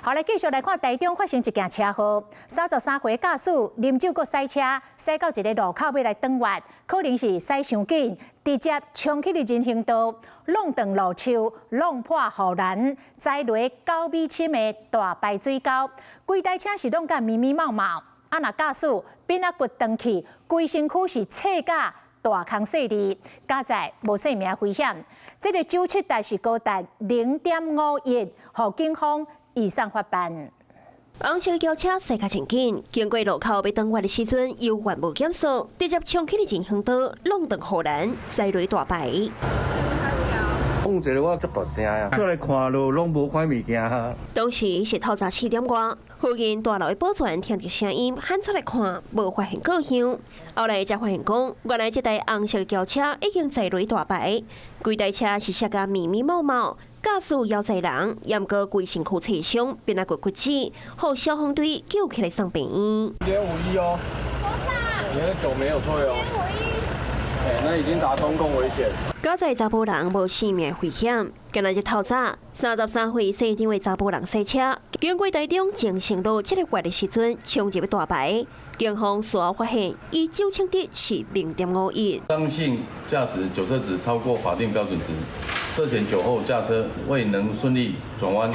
好，來繼續來看台中發生一件車禍，33歲駕駛啉酒閣駛車，駛到一个路口欲來轉彎，可能是駛傷緊，直接衝去佇人行道，挵斷路樹，挵破護欄，栽落9米深的大排水溝，規台車是挵甲密密麻麻，啊若駕駛邊仔骨斷去，規身軀是切甲大空細膩，佳哉無性命危險。這个酒測值是高達0.51，予警方移送法辦。紅色轎車駛較真緊，經過路口欲轉彎的時陣，猶原無減速，直接衝去人行道，挵斷護欄，栽落大排。碰一个我足大聲啊！出來看路攏無看物件。當時是透早4點外，附近大樓的保全聽著聲音喊出來看，無發現過樣。後來才發現講，原來這台紅色轎車已經栽落大排，規台車是摔甲密密麻麻。駕駛猶載人，毋過規身軀切傷，邊仔骨骨折，予消防隊救起來送病院。1.51哦，你的酒沒有退哦。哎，那已經達公共危險。佳哉查埔人無性命危險。今仔日透早，33歲姓張的查埔人駛車經過台中忠誠路這个彎的時陣，衝入大排。警方事後發現，伊酒測值是0.51。張姓駕駛酒測值超過法定標準值，涉嫌酒後駕車未能順利轉彎，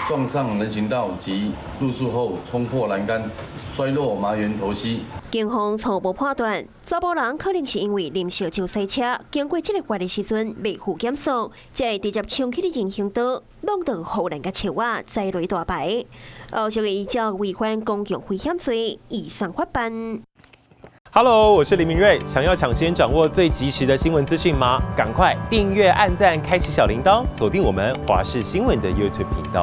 撞上人行道及路樹後衝破欄杆，摔落麻園頭溪。警方初步判斷，查埔人可能是因為啉燒酒駛車，經過這个彎的時陣未負減速，才會直接衝去人行道，挵斷護欄佮樹仔，栽落大排。後續依照違反公共危險罪，移送法辦。 Hello，我是林明瑞。想要搶先掌握最及時的新聞資訊嗎？趕快訂閱、按讚、開啟小鈴鐺，鎖定我們華視新聞的 YouTube 頻道。